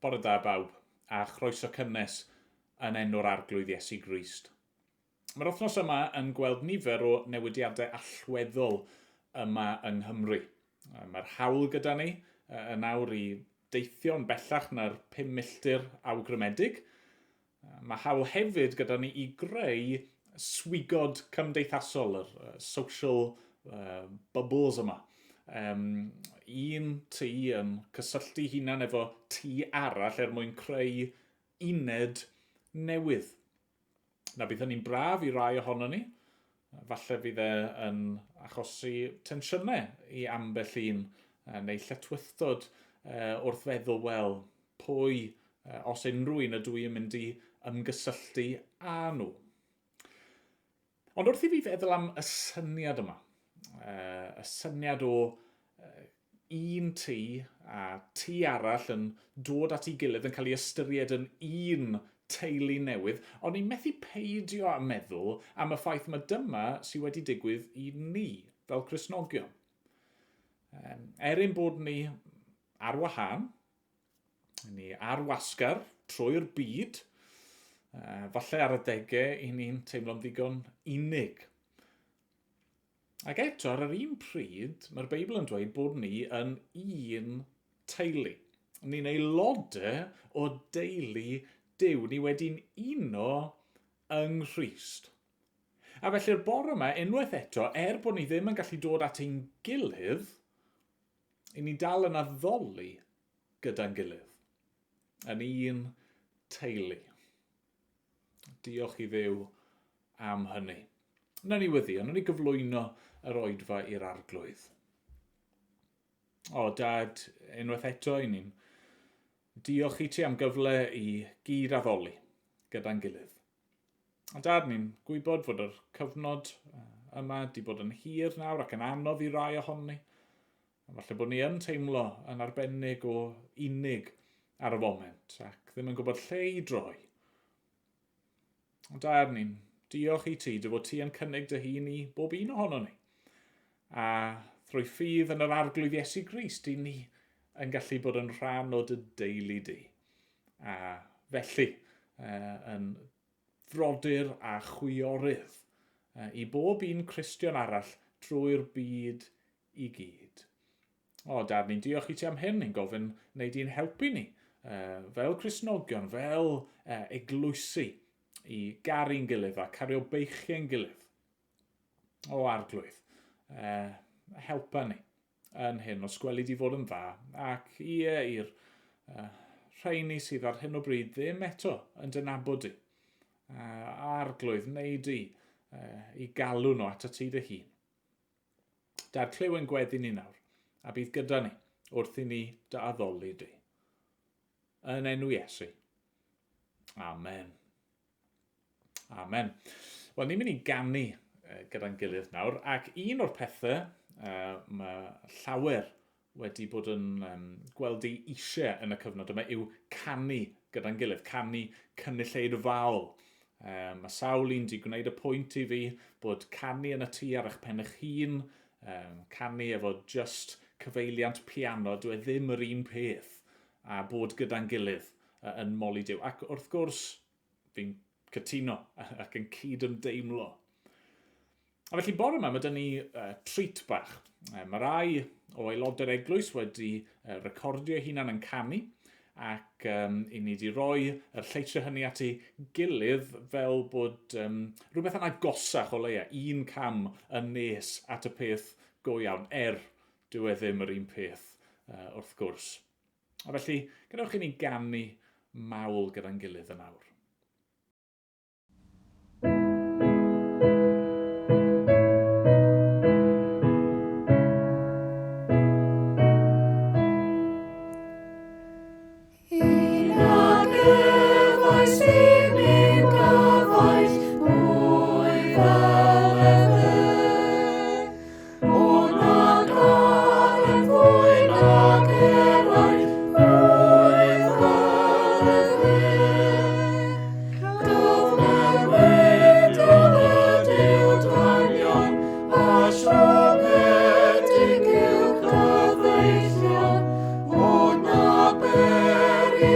Bore da bawb, a chroeso cynnes yn enw'r Arglwydd Iesu Grist. Mae'r wythnos yma yn gweld nifer o newidiadau allweddol yma yng Nghymru. Mae'r hawl gyda ni yn awr i deithio'n bellach na'r 5 milltir awgrymedig. Mae hawl hefyd gyda ni i greu swigod cymdeithasol, yr social bubbles yma. Um, un tŷ yn cysylltu hunan efo tŷ arall er mwyn creu uned newydd. Na, bydd hynny'n braf i rai ohono ni. Falle fydd e yn achosi tensiynau i ambell un, neu lletwythdod wrth feddwl, wel, pwy, os unrhyw un, ydw i yn mynd i ymgysylltu â nhw. Ond wrth i fi feddwl am y syniad yma, y syniad o un tŷ a tŷ arall yn dod at ei gilydd yn cael ei ystyried yn un teulu newydd, o'n i'n methu peidio â meddwl am y ffaith mae dyma sydd wedi digwydd i ni fel Cristnogion. Er ein bod ni ar wahân, ni ar wasgar trwy'r byd, falle ar adegau i ni'n teimlo'n ddigon unig. Ac eto, ar yr un pryd, mae'r Beibl yn dweud bod ni yn un teulu. Ni'n aelodau o deulu Duw. Ni wedi'n uno yng Nghrist. A felly'r bore yma, unwaith eto, er bod ni ddim yn gallu dod at ein gilydd, i ni dal yn addoli gyda'n gilydd. Yn un teulu. Diolch i Dduw am hynny. Wnawn ni weddio, wnawn ni gyflwyno yr oedfa i'r arglwydd. O, Dad, unwaith eto i ni'n diolch i ti am gyfle i gyd addoli gyda'n gilydd. A Dad, ni'n gwybod fod yr cyfnod yma di bod yn hir nawr ac yn anodd i rai ohoni. A falle bod ni yn teimlo yn arbennig o unig ar y foment ac ddim yn gwybod lle i droi. Ond Dad, ni'n diolch i ti dy fod ti yn cynnig dy hun i bob un ohono ni. A thrwy ffydd yn yr Arglwydd Iesu Grist, i ni yn gallu bod yn rhan o dy deulu di. A felly, yn frodyr a chwiorydd i bob un Cristion arall drwy'r byd i gyd. O, Dad, ni'n diolch i ti am hyn, ni'n gofyn wneud i'n helpu ni, fel Cristnogion, fel eglwysi, i garu'n gilydd a cario beichiau'n gilydd. O, Arglwydd, helpa ni yn hyn, os gweli di fod yn dda, ac ie i'r rheini sydd ar hyn o bryd ddim eto yn dy nabod di. Arglwydd, wneud di i galw nhw at ti dy hun. Dad, clyw ein gweddi ni nawr, a bydd gyda ni wrth i ni dy addoli di. Yn enw Iesu. Amen. Amen. Wel, ni'n mynd i ganu gyda'n gilydd nawr, ac un o'r pethau uh, mae llawer wedi bod yn um, gweld ei eisiau yn y cyfnod yma yw canu gyda'n gilydd, canu cynulleidfaol. Um, mae sawl un wedi gwneud y pwynt i fi bod canu yn y tŷ ar eich pen eich hun, um, canu efo just cyfeiliant piano, dwi e ddim yr un peth a bod gyda'n gilydd yn moli Duw. Ac wrth gwrs, fi'n cytuno ac yn cyd-ymdeimlo. A felly bore yma mae dyn ni treat bach. Mae rai o aelodau'r eglwys wedi recordio hunan yn canu ac um, i ni wedi rhoi yr lleisiau hynny at ei gilydd fel bod um, rhywbeth yn agosach o leia, un cam yn nes at y peth go iawn, er dyw e ddim yr un peth uh, wrth gwrs. A felly, gadewch i ni ganu mawl gyda'n gilydd yn awr. O na gar yn fwy nag eraill, pwy fel efe? Cyfnewidodd y Duw dynion, a siomedig yw cyfeillion. O na beri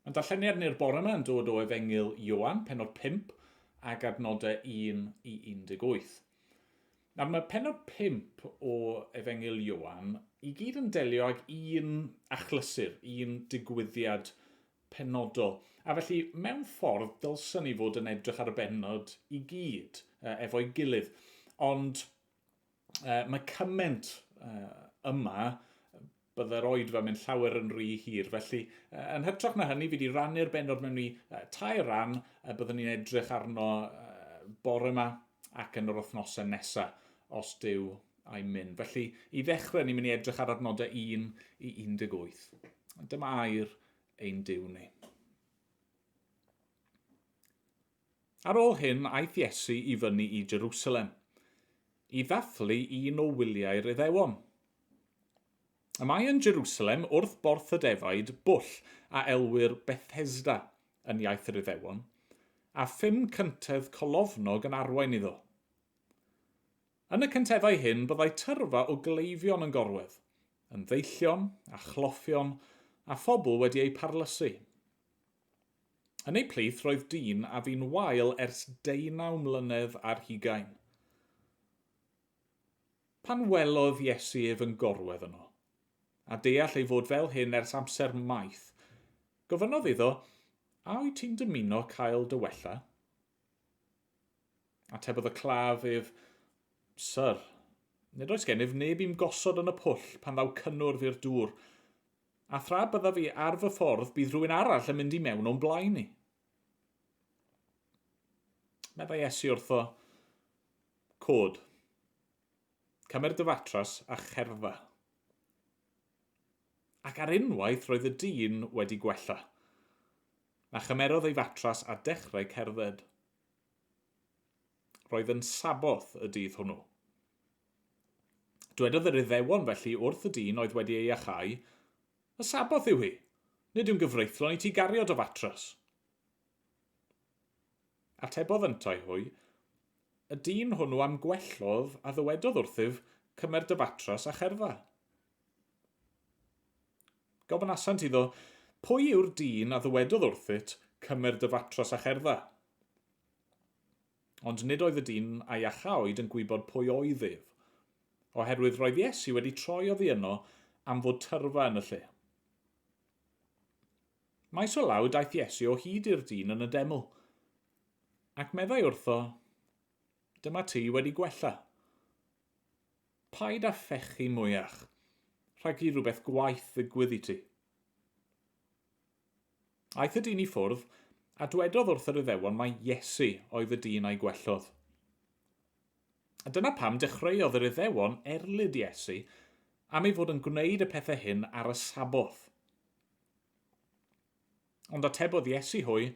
Mae'n darlleniad ni'r bore yma yn dod o Efengyl Ioan, penod 5, ac adnodau 1 i 18. Nawr mae penod 5 o Efengyl Ioan i gyd yn delio ag un achlysur, un digwyddiad penodol. A felly, mewn ffordd, dylsen ni fod yn edrych ar y bennod i gyd efo'i gilydd. Ond mae cymaint yma, bydde'r oedfa mynd llawer yn rhy hir. Felly, yn hytrach na hynny, fi wedi rannu'r bennod mewn i tair ran, byddwn ni'n edrych arno bore yma ac yn yr wythnosau nesaf, os Duw a'i mynd. Felly, i ddechrau, ni'n mynd i edrych ar adnodau 1 i 18. Dyma air ein Duw ni. Ar ôl hyn, aeth Iesu i fyny i Jerusalem, i ddathlu un o wyliau'r Iddewon. Y mae yn Jerusalem wrth borth y defaid bwll a elwir Bethesda yn iaith yr Iddewon, a phum cyntedd colofnog yn arwain iddo. Yn y cynteddau hyn byddai tyrfa o gleifion yn gorwedd, yn ddeillion a chloffion a phobl wedi eu parlysu. Yn eu plith roedd dyn a fu'n wael ers deunaw mlynedd ar hugain. Pan welodd Iesu ef yn gorwedd yno, a deall ei fod fel hyn ers amser maith, gofynnodd iddo, A wyt ti'n dymuno cael dy wella? Atebodd y claf ef, Syr, nid oes gennyf neb i'm gosod yn y pwll pan ddaw cynnwrf i'r dŵr, a thra byddaf i ar fy ffordd bydd rhywun arall yn mynd i mewn o'm blaen i. Meddai Iesu wrtho, Cod, cymer dy fatras a cherdda. Ac ar unwaith roedd y dyn wedi gwella. A chymerodd ei fatras a dechrau cerdded. Roedd yn Saboth y dydd hwnnw. Dwedodd yr Iddewon felly wrth y dyn oedd wedi ei iachau, Y Saboth yw hi! Nid yw'n gyfreithlon i ti gario dy fatras. Atebodd yntau hwy, Y dyn hwnnw a'm gwellodd a ddywedodd wrthyf, 'Cymer dy fatras a cherdda. Gofynasant iddo, Pwy yw'r dyn a ddywedodd wrthyt, 'Cymer dy fatras a cherdda'? Ond nid oedd y dyn a iachawyd yn gwybod pwy oedd ef, oherwydd roedd Iesu wedi troi oddi yno am fod tyrfa yn y lle. Maes o law daeth Iesu o hyd i'r dyn yn y deml, ac meddai wrtho, Dyma ti wedi gwella. Paid â phechu mwyach, rhag i rywbeth gwaeth ddigwydd i ti. Aeth y dyn i ffwrdd, a dwedodd wrth yr Iddewon mai Iesu oedd y dyn a'i gwellodd. A dyna pam dechreuodd yr Iddewon erlid Iesu am ei fod yn gwneud y pethau hyn ar y Saboth. Ond atebodd Iesu hwy,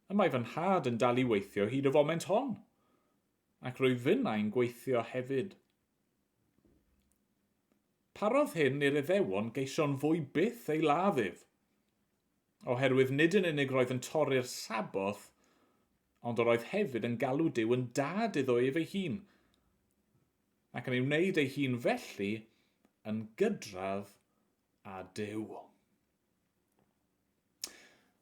Y mae fy nhad yn dal i weithio hyd y foment hon, ac rwyf finnau'n gweithio hefyd. Parodd hyn i'r Iddewon geisio'n fwy byth ei ladd ef, oherwydd nid yn unig roedd yn torri'r Saboth, ond yr oedd hefyd yn galw Duw yn dad iddo ef ei hun, ac yn ei wneud ei hun felly yn gydradd â Duw.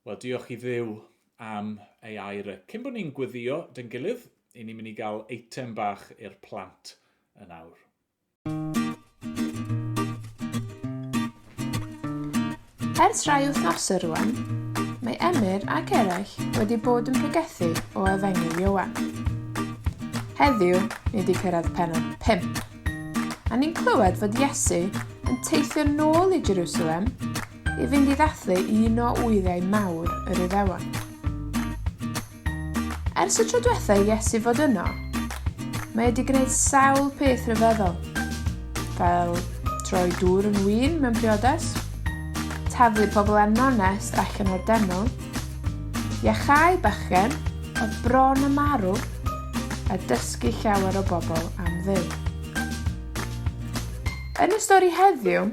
Wel, diolch i Dduw am ei air e. Cyn bod ni'n gweddio dyn gilydd, i ni'n mynd i gael eitem bach i'r plant yn awr. Ers rhai wythnosau rwan, mae Emyr ac eraill wedi bod yn pregethu o Efengyl Ioan. Heddiw, ni wedi cyrraedd pennod 5, a ni'n clywed fod Iesu yn teithio nôl i Jerusalem i fynd i ddathlu un o wyliau mawr yr Iddewon. Ers y tro diwetha i Iesu fod yno, mae wedi gwneud sawl peth rhyfeddol, fel troi dŵr yn win mewn priodas, taflu pobl anonest allan o'r deml, iachau bachgen oedd bron â marw, a dysgu llawer o bobl am Dduw. Yn y stori heddiw,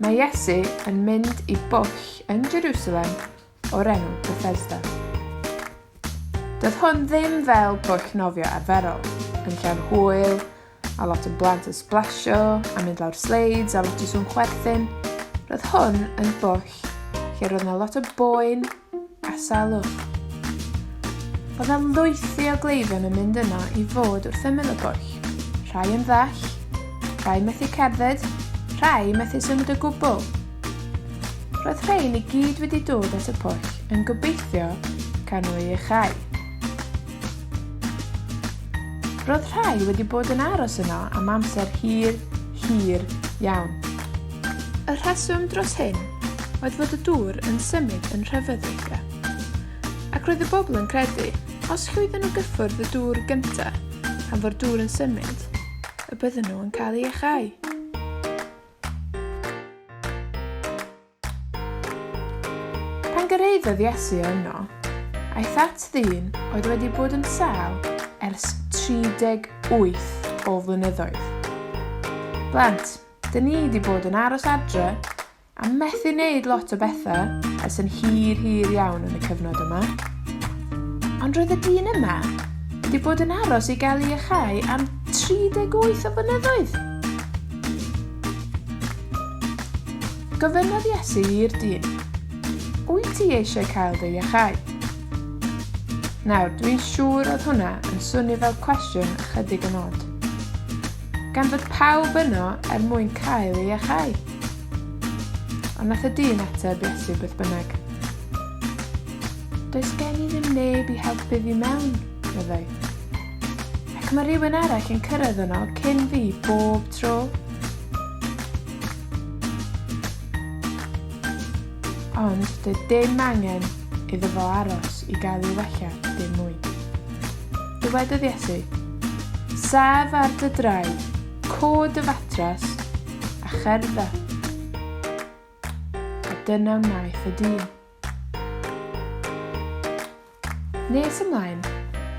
mae Iesu yn mynd i bwll yn Jerusalem o'r enw Bethesda. Doedd hwn ddim fel pwll nofio arferol, yn llawn hwyl, a lot o blant yn sblasio a mynd lawr sleids a lot o sŵn chwerthin. Roedd hwn yn bwll lle roedd 'na lot o boen a salwch. Oedd 'na lwythi o gleifion yn mynd yno i fod wrth ymyl y pwll, rhai yn ddall, rhai methu cerdded, rhai methu symud o gwbl. Roedd rhain i gyd wedi dod at y pwll yn gobeithio cael nhw eu iachau. Roedd rhai wedi bod yn aros yno am amser hir, hir iawn. Y rheswm dros hyn oedd fod y dŵr yn symud yn rhyfedd weithiau. Ac roedd y bobl yn credu, os llwydden nhw gyffwrdd y dŵr gyntaf pan fo'r dŵr yn symud, y bydden nhw yn cael eu iachau. Pan gyrhaeddodd Iesu yno, aeth at ddyn oedd wedi bod yn sâl ers 38 o flynyddoedd. Blant, dyn ni wedi bod yn aros adre a methu wneud lot o bethau ers yn hir, hir iawn yn y cyfnod yma. Ond roedd y dyn yma wedi bod yn aros i gael ei iachau am 38 o flynyddoedd. Gofynnodd Iesu i'r dyn, Wyt ti eisiau cael dy iachau? Nawr, dwi'n siŵr oedd hwnna yn swnio fel cwestiwn ychydig yn od. Gan fod pawb yno er mwyn cael ei iachau. Ond nath y dyn ateb Iesu beth bynnag. Does gen i ddim neb i helpu fi mewn, meddai. Ac mae rhywun arall yn cyrraedd yno cyn fi bob tro. Ond doedd dim angen iddo fo aros i gael ei wella dim mwy. Dywedodd Iesu, Saf ar dy draed, cod dy fatras, a cherdda. A dyna wnaeth y dyn. Nes ymlaen,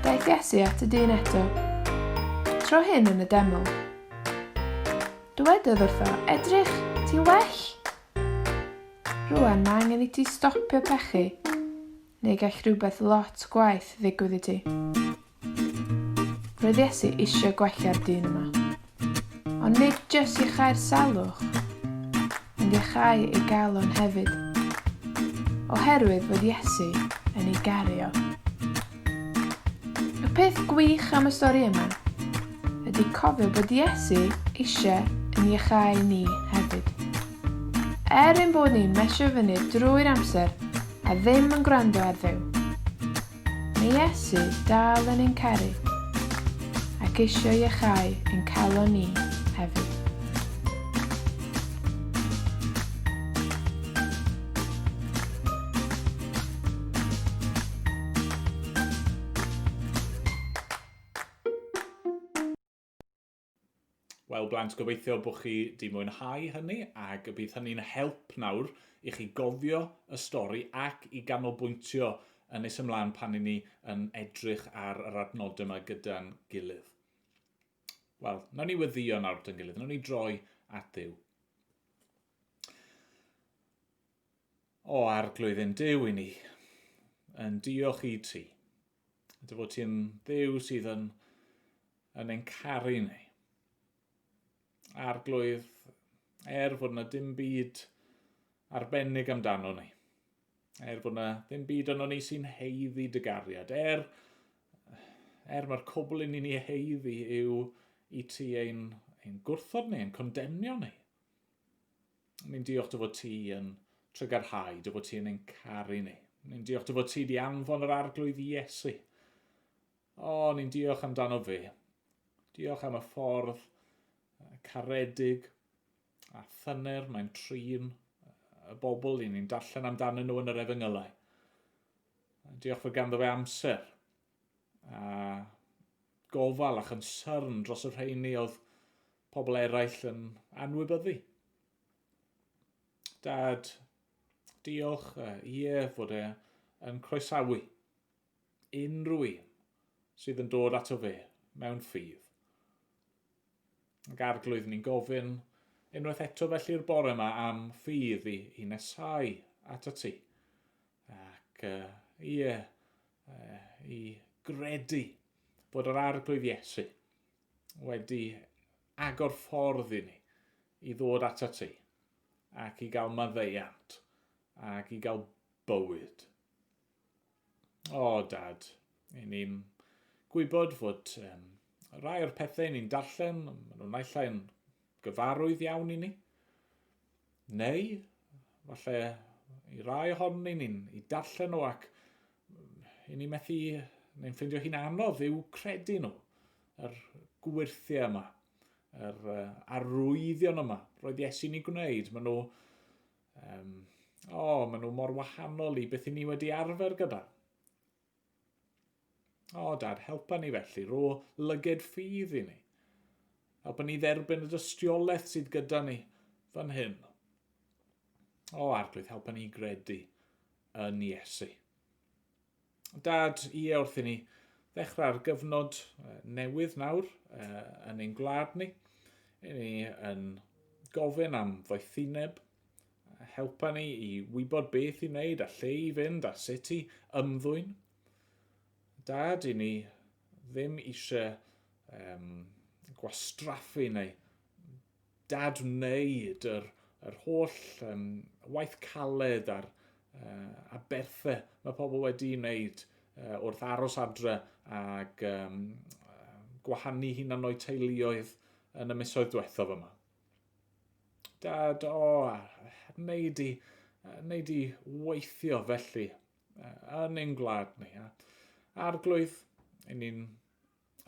daeth Iesu at y dyn eto, tro hyn yn y deml. Dywedodd wrtho, Edrych, ti'n well! Rwan mae angen i ti stopio pechu, neu gall rhywbeth lot gwaeth ddigwydd i ti. Roedd Iesu eisiau gwella'r dyn yma. Ond nid jyst iachau'r salwch, ond iachau ei galon hefyd. Oherwydd fod Iesu yn ei gario. Y peth gwych am y stori yma ydy cofio bod Iesu eisiau yn iachau ni hefyd. Er ein bod ni'n mesio fyny drwy'r amser a ddim yn gwrando ar Dduw, Mae Iesu dal yn ein caru ac eisiau iachau ein calon ni hefyd. Wel, blant, gobeithio bod chi di mwynhau hynny ac y bydd hynny'n help nawr i chi gofio y stori ac i ganolbwyntio yn nes ymlaen pan i ni yn edrych ar yr adnodau yma gyda'n gilydd. Wel, nawn ni weddio nawr gyda'n gilydd, nawn ni droi at Dduw. O arglwydd ein Duw i ni, yn diolch i ti. Dy fod ti'n Dduw sydd yn yn ein caru ni. Arglwydd, er fod yna dim byd arbennig amdano ni, er fod yna ddim byd yno ni sy'n heiddi dy gariad, er, er mae'r cwbl i ni'n ei heiddi yw i ti ein, ein gwrthod ni, ein condemnio ni. Ni'n diolch dy fod ti yn trygarhau, dy fod ti yn ein caru ni. Ni'n diolch dy fod ti di anfon yr arglwydd Iesu O, ni'n diolch amdano fe. Diolch am y ffordd caredig a thyner mae'n trin y bobl i ni'n darllen amdanyn nhw yn yr efengylau. Diolch fod ganddo fe amser a gofal a chynsyrn dros y rheini oedd pobl eraill yn anwybyddu. Dad, diolch, ie, fod e yn croesawu unrhyw un sydd yn dod ato fe mewn ffydd. Ac arglwydd ni'n gofyn unwaith eto felly'r bore yma am ffydd i, i nesau ato ti. Ac uh, ie, uh, i gredu bod yr arglwydd Iesu wedi agor ffordd i ni i ddod ato ti ac i gael maddeuant. ac i gael bywyd. O, Dad, i ni'n gwybod fod um, rai o'r pethau ni'n darllen, maen nhw'n naill ai'n gyfarwydd iawn i ni, neu falle i rai ohonyn ni ni'n i darllen nhw ac i ni methu, neu'n ffeindio hi'n anodd i'w credu nhw, yr gwyrthiau yma, yr uh, arwyddion yma roedd Iesu'n ei gwneud. Maen nhw, um, oh, maen nhw mor wahanol i beth i ni wedi arfer gyda. O, oh, Dad, helpa ni felly, rho lyged ffydd i ni. Helpa ni dderbyn y dystiolaeth sydd gyda ni fan hyn. O, oh, Arglwydd, helpa ni gredu yn Iesu. Dad, ie, wrth i ni ddechrau ar gyfnod newydd nawr yn ein gwlad ni, i ni yn gofyn am ddoethineb, helpa ni i wybod beth i wneud a lle i fynd a sut i ymddwyn. Dad, i ni ddim eisiau um, gwastraffu neu dadwneud yr, yr holl um, waith caled a'r uh, aberthau mae pobl wedi wneud uh, wrth aros adre ac um, gwahanu hunan o'u teuluoedd yn y misoedd diwethaf yma. Dad, o, oh, wneud i, wneud i weithio felly yn ein gwlad ni. Arglwydd, i ni'n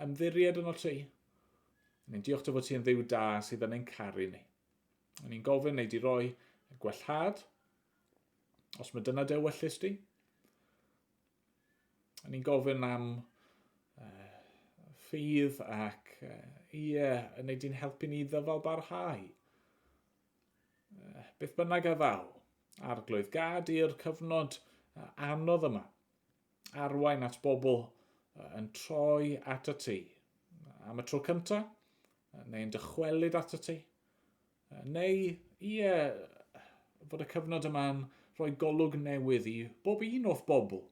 ymddiried yno ti. Ni'n diolch dy fod ti yn ddiw da sydd yn ein caru ni. Ni'n gofyn neu di roi gwellhad, os mae dyna dy ewyllys di. Ni'n gofyn am uh, ffydd ac uh, ie, neu di'n helpu ni ddyfal barhau. Uh, beth bynnag a ddaw, arglwydd, gad i'r cyfnod anodd yma arwain at bobl yn troi at y ti am y tro cyntaf, neu'n dychwelyd at y ti, neu, ie, fod y cyfnod yma'n rhoi golwg newydd i bob un o'th bobl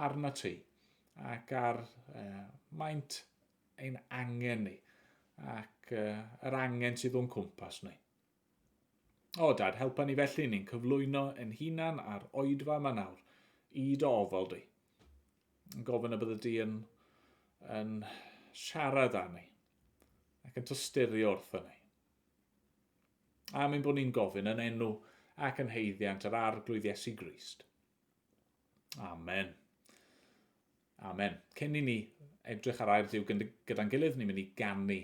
arna ti ac ar eh, maint ein angen ni ac eh, yr angen sydd o'n cwmpas ni. O, Dad, helpa ni felly, ni'n cyflwyno ein hunan a'r oedfa yma nawr i dy ofal di. Yn gofyn y bydde di yn, yn siarad â ni ac yn tosturio wrtho ni. Am ein bod ni'n gofyn yn enw ac yn heiddiant yr Arglwydd Iesu Grist. Amen. Amen. Cyn i ni edrych ar air Duw gyda'n gilydd, ni'n mynd i ganu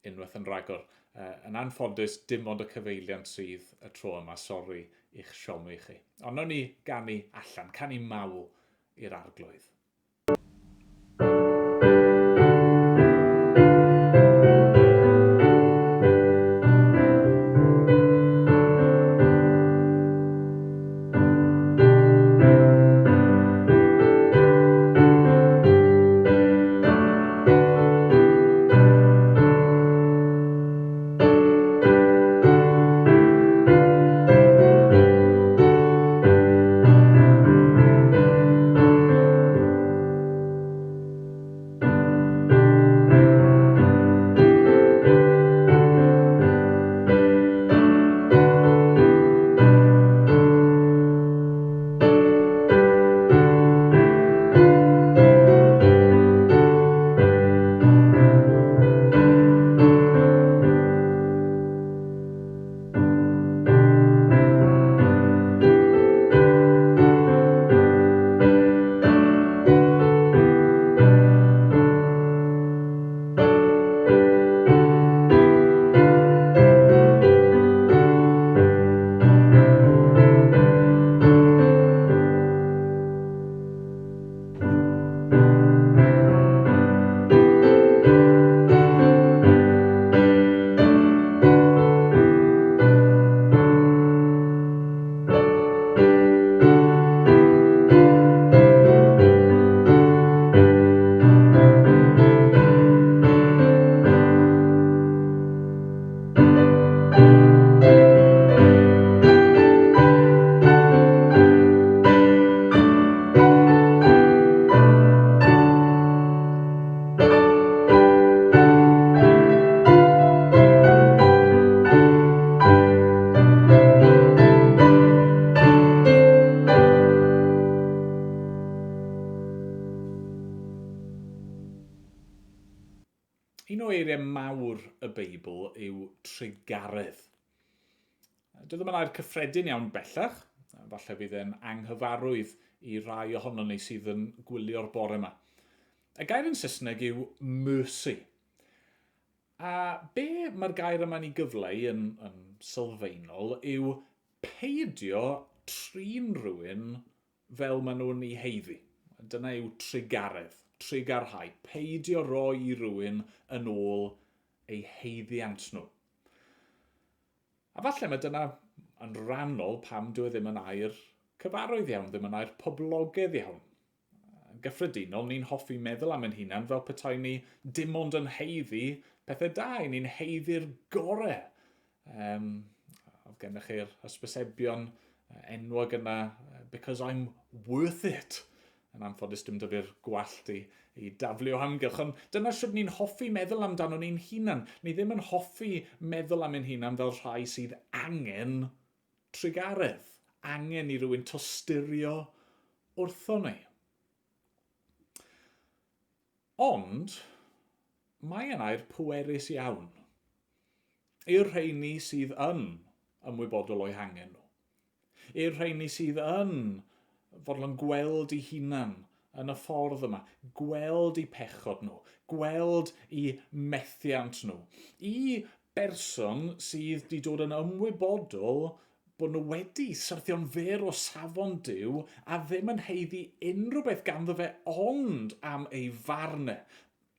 unwaith yn rhagor. Uh, yn anffodus, dim ond y cyfeiliant sydd y tro yma, sori i'ch siomi chi. Ond nawn ni ganu allan, canu mawl i'r arglwydd. Un o eiriau mawr y Beibl yw trugaredd. Dwi ddim yn air cyffredin iawn bellach, falle bydd e'n anghyfarwydd i rai ohonon ni sydd yn gwylio'r bore yma. Y gair yn Saesneg yw mercy. A be mae'r gair yma'n ei gyfleu yn, yn sylfaenol yw peidio trin rhywun fel maen nhw'n ei haeddu. Dyna yw trugaredd, trugarhau, peidio roi i rywun yn ôl eu haeddiant nhw. A falle mae dyna yn rhannol pam dyw e ddim yn air cyfarwydd iawn, ddim yn air poblogaidd iawn. Yn gyffredinol, ni'n hoffi meddwl am ein hunan fel petai ni dim ond yn haeddu pethau da, i ni'n haeddu'r gorau. Um, oedd gennych chi'r hysbysebion enwog yna, because I'm worth it. Yn anffodus dim 'da fi'r gwallt i, i daflu o amgylch, ond dyna shwt ni'n hoffi meddwl amdano ni'n hunan. Ni ddim yn hoffi meddwl am ein hunan fel rhai sydd angen trugaredd, angen i rywun tosturio wrtho ni. Ond, mae yn air pwerus iawn i'r rheini sydd yn ymwybodol o'u hangen nhw. I'r rheini sydd yn fodlon gweld eu hunan yn y ffordd yma, gweld eu pechod nhw, gweld eu methiant nhw. I berson sydd wedi dod yn ymwybodol bod nhw wedi syrthio'n fyr o safon Duw a ddim yn haeddu unrhyw beth ganddo fe ond am ei farn e,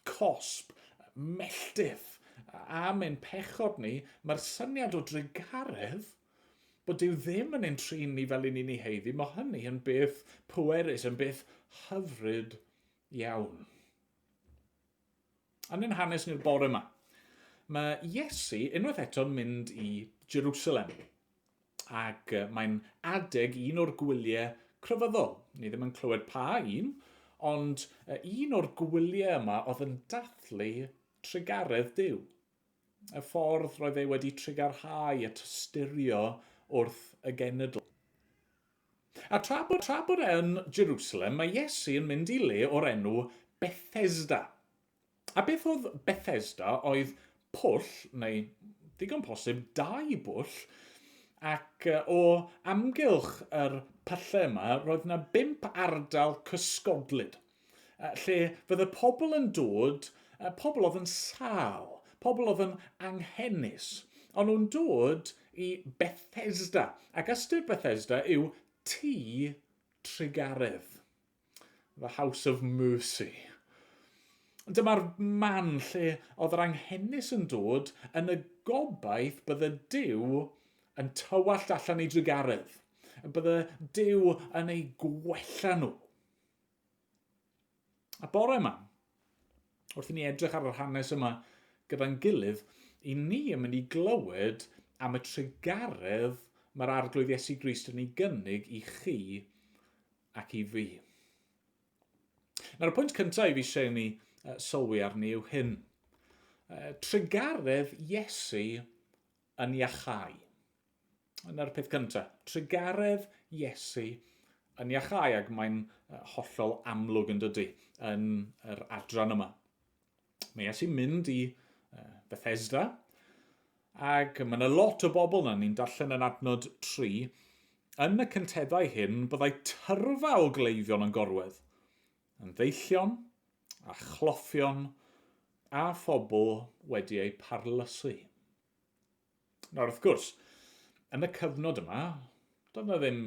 cosb, melltith, am ein pechod ni, mae'r syniad o drugaredd, bod Duw ddim yn ein trin ni fel i ni'n ei haeddu, mae hynny yn beth pwerus, yn beth hyfryd iawn. Yn ein hanes ni'r bore yma, mae Iesu unwaith eto'n mynd i Jerusalem. Ac mae'n adeg un o'r gwyliau crefyddol. Ni ddim yn clywed pa un, ond un o'r gwyliau yma oedd yn dathlu trugaredd Duw. Y ffordd roedd e wedi trugarhau a tosturio wrth y genedl. A tra bod, tra bod e yn Jerusalem, mae Iesu yn mynd i le o'r enw Bethesda. A beth oedd Bethesda oedd pwll, neu digon posib dau bwll, ac o amgylch yr pyllau yma roedd yna bump ardal cysgodlyd, lle fydde pobl yn dod, pobl oedd yn sâl, pobl oedd yn anghenus, ond nhw'n dod i Bethesda, ac ystyr Bethesda yw tŷ trugaredd. The House of Mercy. Dyma'r man lle oedd yr anghenus yn dod yn y gobaith bydde Duw yn tywallt allan ei drugaredd, bydde Duw yn ei gwella nhw. A bore yma, wrth i ni edrych ar yr hanes yma gyda'n gilydd, i ni yn mynd i glywed am y trugaredd mae'r Arglwydd Iesu Grist yn ei gynnig i chi ac i fi. Nawr, y pwynt cyntaf i fi eisiau ni sylwi arni yw hyn. Trugaredd Iesu yn iachau. Yna'r peth cyntaf. Trugaredd Iesu yn iachau, ac mae'n hollol amlwg yn dydy yn yr adran yma. Mae Iesu'n mynd i Bethesda, ac mae yna lot o bobl yna, ni'n darllen yn adnod 3, yn y cynteddau hyn byddai tyrfa o gleifion yn gorwedd, yn ddeillion a chloffion a phobl wedi eu parlysu. Nawr, wrth gwrs, yn y cyfnod yma, doedd yna ddim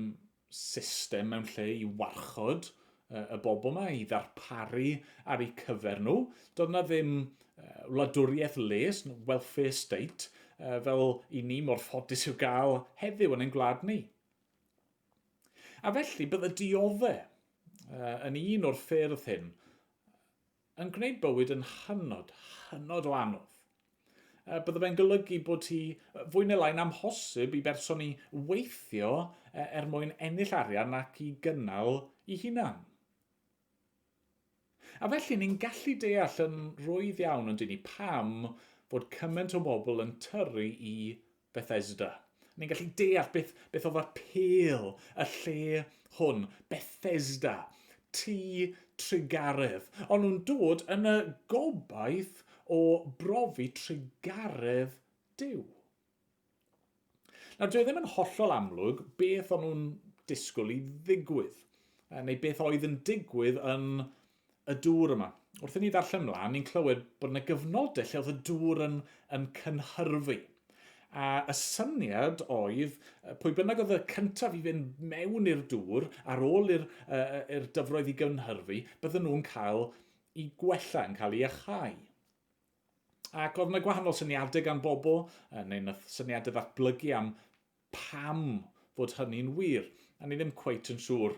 system mewn lle i warchod y bobl yma, i ddarparu ar eu cyfer nhw. Doedd yna ddim wladwriaeth les, welfare state, fel i ni mor ffodus i'w gael heddiw yn ein gwlad ni. A felly bydde diodde yn un o'r ffyrdd hyn yn gwneud bywyd yn hynod, hynod o anodd. Bydde fe'n golygu bod hi fwy neu lai'n amhosib i berson i weithio er mwyn ennill arian ac i gynnal i hunan. A felly ni'n gallu deall yn rwydd iawn yn dyn ni pam fod cymaint o bobl yn tyrru i Bethesda. Ni'n gallu deall beth, beth oedd apêl y lle hwn, Bethesda, tŷ trugaredd. Ond nhw'n dod yn y gobaith o brofi trugaredd Duw. Nawr, dyw e ddim yn hollol amlwg beth o'n nhw'n disgwyl i ddigwydd, neu beth oedd yn digwydd yn y dŵr yma. Wrth i ni ddarllen mlaen, ni'n clywed bod yna gyfnodau lle oedd y dŵr yn, yn cynhyrfu. A y syniad oedd, pwy bynnag oedd y cyntaf i fynd mewn i'r dŵr ar ôl i'r, uh, dyfroedd i gynhyrfu, bydden nhw'n cael i gwella, yn cael ei iachau. Ac oedd yna gwahanol syniadau gan bobl, neu nath syniadau ddatblygu am pam fod hynny'n wir. A ni ddim cweit yn siŵr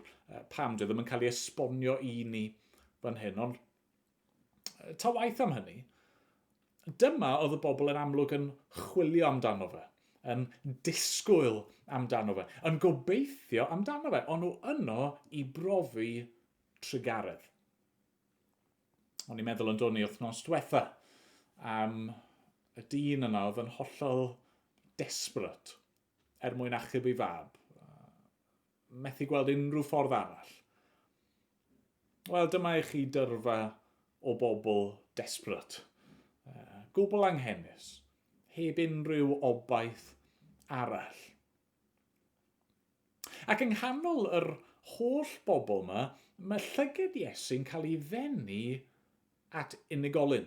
pam, dwi ddim yn cael ei esbonio i ni fan hyn, ond ta waith am hynny, dyma oedd y bobl yn amlwg yn chwilio amdano fe, yn disgwyl amdano fe, yn gobeithio amdano fe, ond nhw yno i brofi trugaredd. O'n i'n meddwl yn dod ni wythnos diwetha am y dyn yna oedd yn hollol desperate er mwyn achub ei fab. Methu gweld unrhyw ffordd arall. Wel, dyma i chi dyrfa o bobl desperate. Gwbl anghenus. Heb unrhyw obaith arall. Ac yng nghanol yr holl bobl yma, mae llyged Iesu'n cael ei ddenu at unigolyn.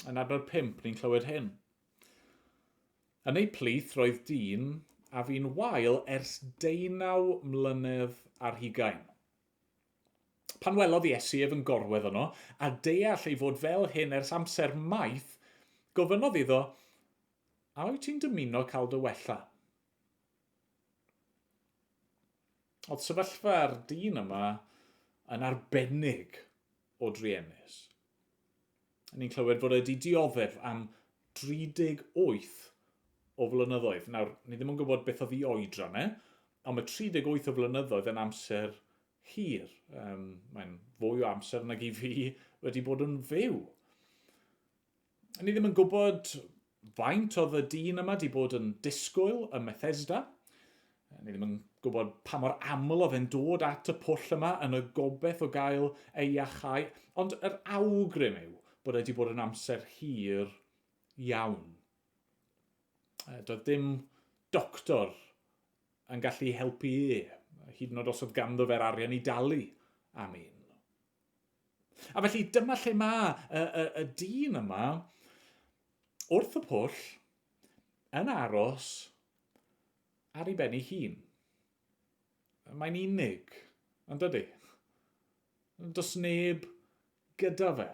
Yn adnod 5, ni'n clywed hyn. Yn eu plith roedd dyn a fu'n wael ers deunaw mlynedd ar hugain. Pan welodd Iesu ef yn gorwedd yno, a deall ei fod fel hyn ers amser maith, gofynnodd iddo, A wyt ti'n dymuno cael dy wella? Oedd sefyllfa'r dyn yma yn arbennig o druenus. Ni'n clywed fod e wedi dioddef am 38 o flynyddoedd. Nawr, ni ddim yn gwybod beth oedd ei oedran e, ond mae 38 o flynyddoedd yn amser hir. Um, mae'n fwy o amser nag i fi wedi bod yn fyw. Ni ddim yn gwybod faint oedd y dyn yma wedi bod yn disgwyl ym Methesda. Ni ddim yn gwybod pa mor aml oedd e'n dod at y pwll yma yn y gobeith o gael ei iachau, ond yr awgrym yw bod e wedi bod yn amser hir iawn. Doedd dim doctor yn gallu helpu e, hyd yn oed os oedd ganddo fe'r arian i dalu am un. A felly dyma lle mae y, y, y dyn yma wrth y pwll yn aros ar ei ben ei hun. Mae'n unig, yn dydy? Does neb gyda fe.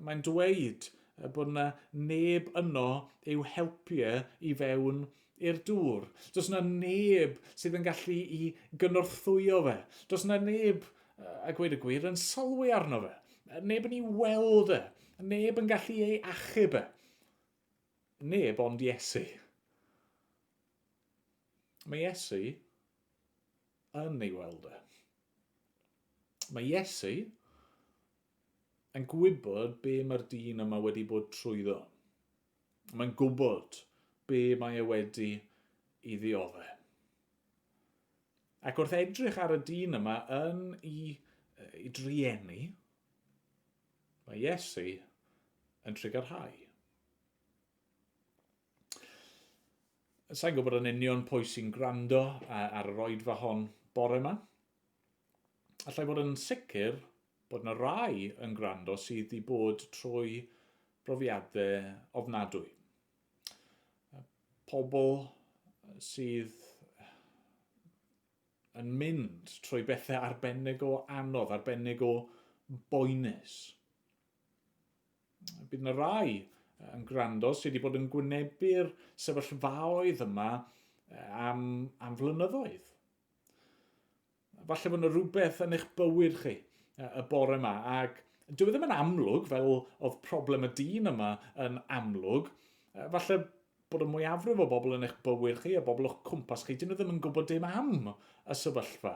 Mae'n dweud bod yna neb yno i'w helpu e i fewn i'r dŵr. Does yna neb sydd yn gallu i gynorthwyo fe. Does yna neb, a gweud y gwir, yn sylwi arno fe. Neb yn ei weld e. Neb yn gallu ei achub e. Neb ond Iesu. Mae Iesu yn ei weld e. Mae Iesu yn gwybod be mae'r dyn yma wedi bod trwyddo. Mae'n gwybod be mae e wedi i ddiodde. Ac wrth edrych ar y dyn yma yn i, i drueni, mae Iesu yn trugarhau. Sa'n gwybod yn union pwy sy'n gwrando ar yr oedfa hon bore yma. Allai fod yn sicr bod yna rai yn gwrando sydd wedi bod trwy brofiadau ofnadwy. Pobl sydd yn mynd trwy bethau arbennig o anodd, arbennig o boenus. Bydd yna rai yn gwrando sydd wedi bod yn gwynebu'r sefyllfaoedd yma am, am flynyddoedd. Falle bod yna rhywbeth yn eich bywyd chi y bore yma, ac dyw e ddim yn amlwg, fel oedd problem y dyn yma yn amlwg, falle bod y mwyafrif o bobl yn eich bywyd chi, a bobl o'ch cwmpas chi, dyn nhw ddim yn gwybod dim am y sefyllfa.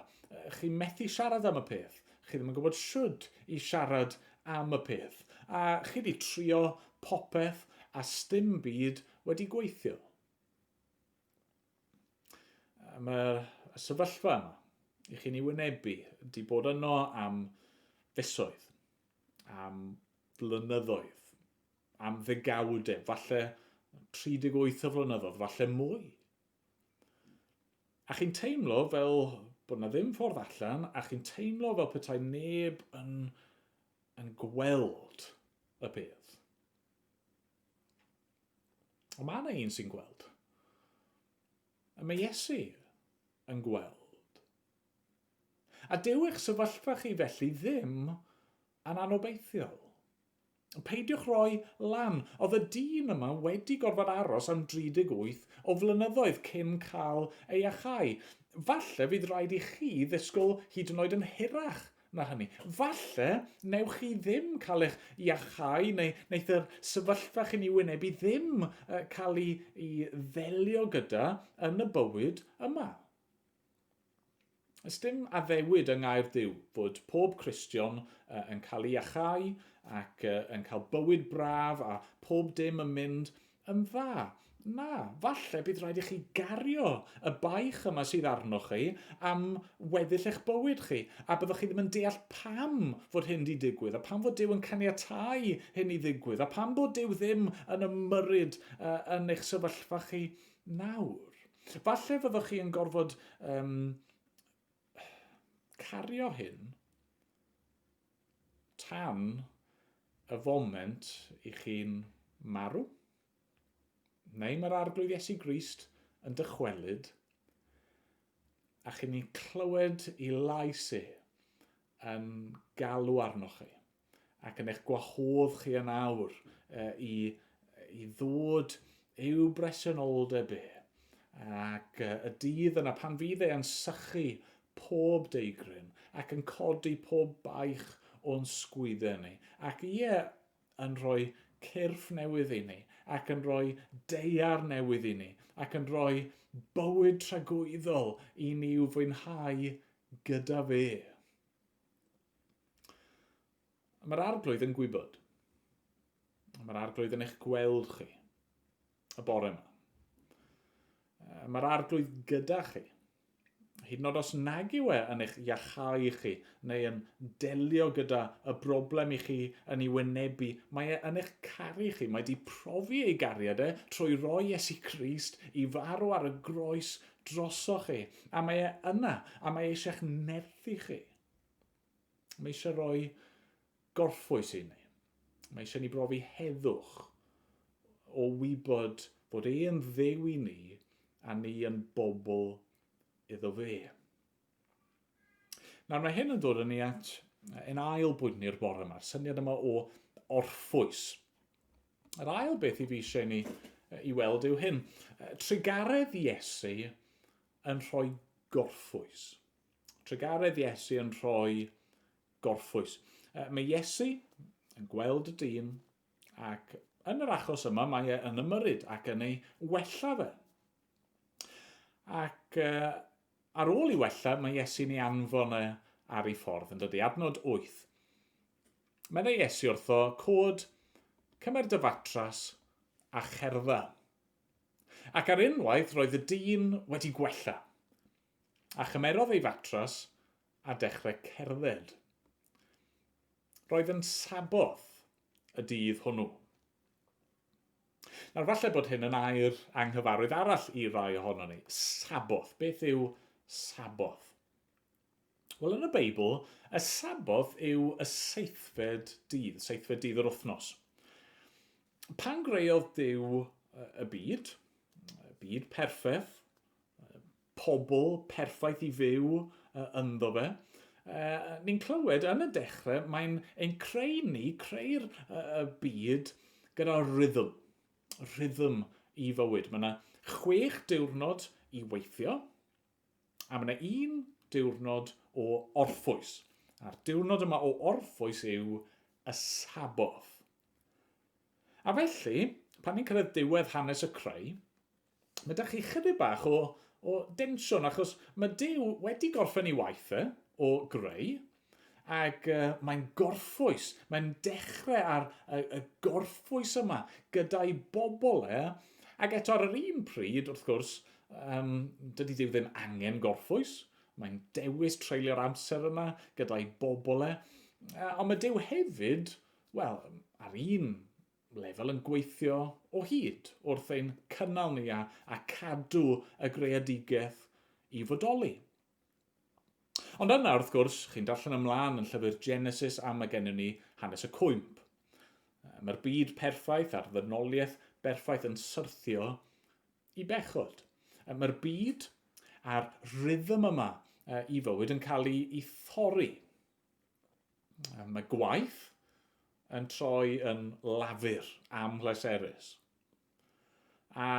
Chi methu siarad am y peth. Chi ddim yn gwybod shwd i siarad am y peth. A chi wedi trio popeth a sdim byd wedi gweithio. Mae'r sefyllfa yma i chi'n ei wynebu wedi bod yno am fisoedd, am flynyddoedd. am ddegawdau, falle 38 o flynyddoedd, falle mwy. A chi'n teimlo fel bod na ddim ffordd allan, a chi'n teimlo fel petai neb yn, yn gweld y peth. Ond mae yna un sy'n gweld. A mae Iesu yn gweld. A dyw eich sefyllfa chi felly ddim yn anobeithiol. Peidiwch roi lan. Oedd y dyn yma wedi gorfod aros am 38 o flynyddoedd cyn cael ei achau. Falle fydd rhaid i chi ddisgwyl hyd yn oed yn hirach na hynny. Falle newch chi ddim cael eich iachau neu wneith yr sefyllfa chi'n ei wynebu ddim cael ei, ei ddelio gyda yn y bywyd yma. Ys dim addewid yng ngair Duw fod pob Cristion yn cael ei iachau ac yn cael bywyd braf a pob dim yn mynd yn dda. Na, falle bydd rhaid i chi gario y baich yma sydd arnoch chi am weddill eich bywyd chi, a byddwch chi ddim yn deall pam fod hyn di digwydd, a pam fod Duw yn caniatáu hyn i ddigwydd, a pam bod Duw ddim yn ymyrryd yn eich sefyllfa chi nawr. Falle fyddwch chi yn gorfod um, cario hyn tan y foment i chi'n marw. Neu mae'r Arglwydd Iesu Grist yn dychwelyd a chi'n ei clywed i lais e yn galw arnoch chi ac yn eich gwahodd chi yn awr i, i ddod i'w bresenoldeb e. Ac y dydd yna pan fydd e yn sychu pob deigryn ac yn codi pob baich o'n sgwyddau ni. Ac ie, yn rhoi cyrff newydd i ni, ac yn rhoi deiar newydd i ni, ac yn rhoi bywyd tragwyddol i ni i'w fwynhau gyda fe. Mae'r arglwydd yn gwybod. Mae'r arglwydd yn eich gweld chi y bore yma. Mae'r arglwydd gyda chi. Hyd yn oed os nag yw e yn eich iachau chi neu yn delio gyda y broblem i chi yn ei wynebu, mae e yn eich caru chi. Mae wedi profi ei gariad e trwy roi Iesu Grist i farw ar y groes drosoch chi. A mae e yna, a mae e eisiau'ch nerthu chi. Mae eisiau rhoi gorffwys i ni. Mae eisiau ni brofi heddwch o wybod bod e'n ddew i ni a ni yn bobl iddo fe. Nawr mae hyn yn dod â ni at ein ail bwynt ni'r bore yma, syniad yma o orffwys. Yr ail beth i fi eisiau ni i weld yw hyn. Trugaredd Iesu yn rhoi gorffwys. Trugaredd Iesu yn rhoi gorffwys. Mae Iesu yn gweld y dyn ac yn yr achos yma mae e yn ymyrryd ac yn ei wella fe. Ac ar ôl i wella, mae Iesu'n ei anfon e ar ei ffordd yn dydy. Adnod 8. Meddai Iesu wrtho, cod, cymer dy fatras a cherdda. Ac ar unwaith roedd y dyn wedi gwella. A chymerodd ei fatras a dechrau cerdded. Roedd yn Saboth y dydd hwnnw. Nawr falle bod hyn yn air anghyfarwydd arall i rai ohonon ni. Saboth. Beth yw Saboth? Wel, yn y Beibl, y Saboth yw y seithfed dydd, seithfed dydd yr wythnos. Pan greodd Duw y byd, y byd perffaith, pobl perffaith i fyw ynddo fe, ni'n clywed yn y dechrau, mae'n ein creu ni, creu'r byd gyda rhythm, rhythm i fywyd. Mae yna chwech diwrnod i weithio, A mae yna un diwrnod o orffwys. A'r diwrnod yma o orffwys yw y Saboth. A felly, pan ni'n cyrraedd diwedd hanes y creu, mae da chi chydig bach o, o densiwn, achos mae Duw wedi gorffen ei waith e o greu, ac uh, mae'n gorffwys, mae'n dechrau ar y, y gorffwys yma gyda'i bobl e, ac eto ar yr un pryd, wrth gwrs, um, dydy Duw ddim angen gorffwys, mae'n dewis treulio'r amser yna gyda'i bobl e, uh, ond mae Duw hefyd, wel, ar un lefel yn gweithio o hyd wrth ein cynnal ni a, a cadw y greadigaeth i fodoli. Ond yna, wrth gwrs, chi'n darllen ymlaen yn llyfr Genesis a mae gennym ni hanes y cwymp. Mae'r byd perffaith a'r ddynoliaeth berffaith yn syrthio i bechod. Mae'r byd a'r rhythm yma i fywyd yn cael ei, ei thorri. Mae gwaith yn troi yn lafur amhleserus. A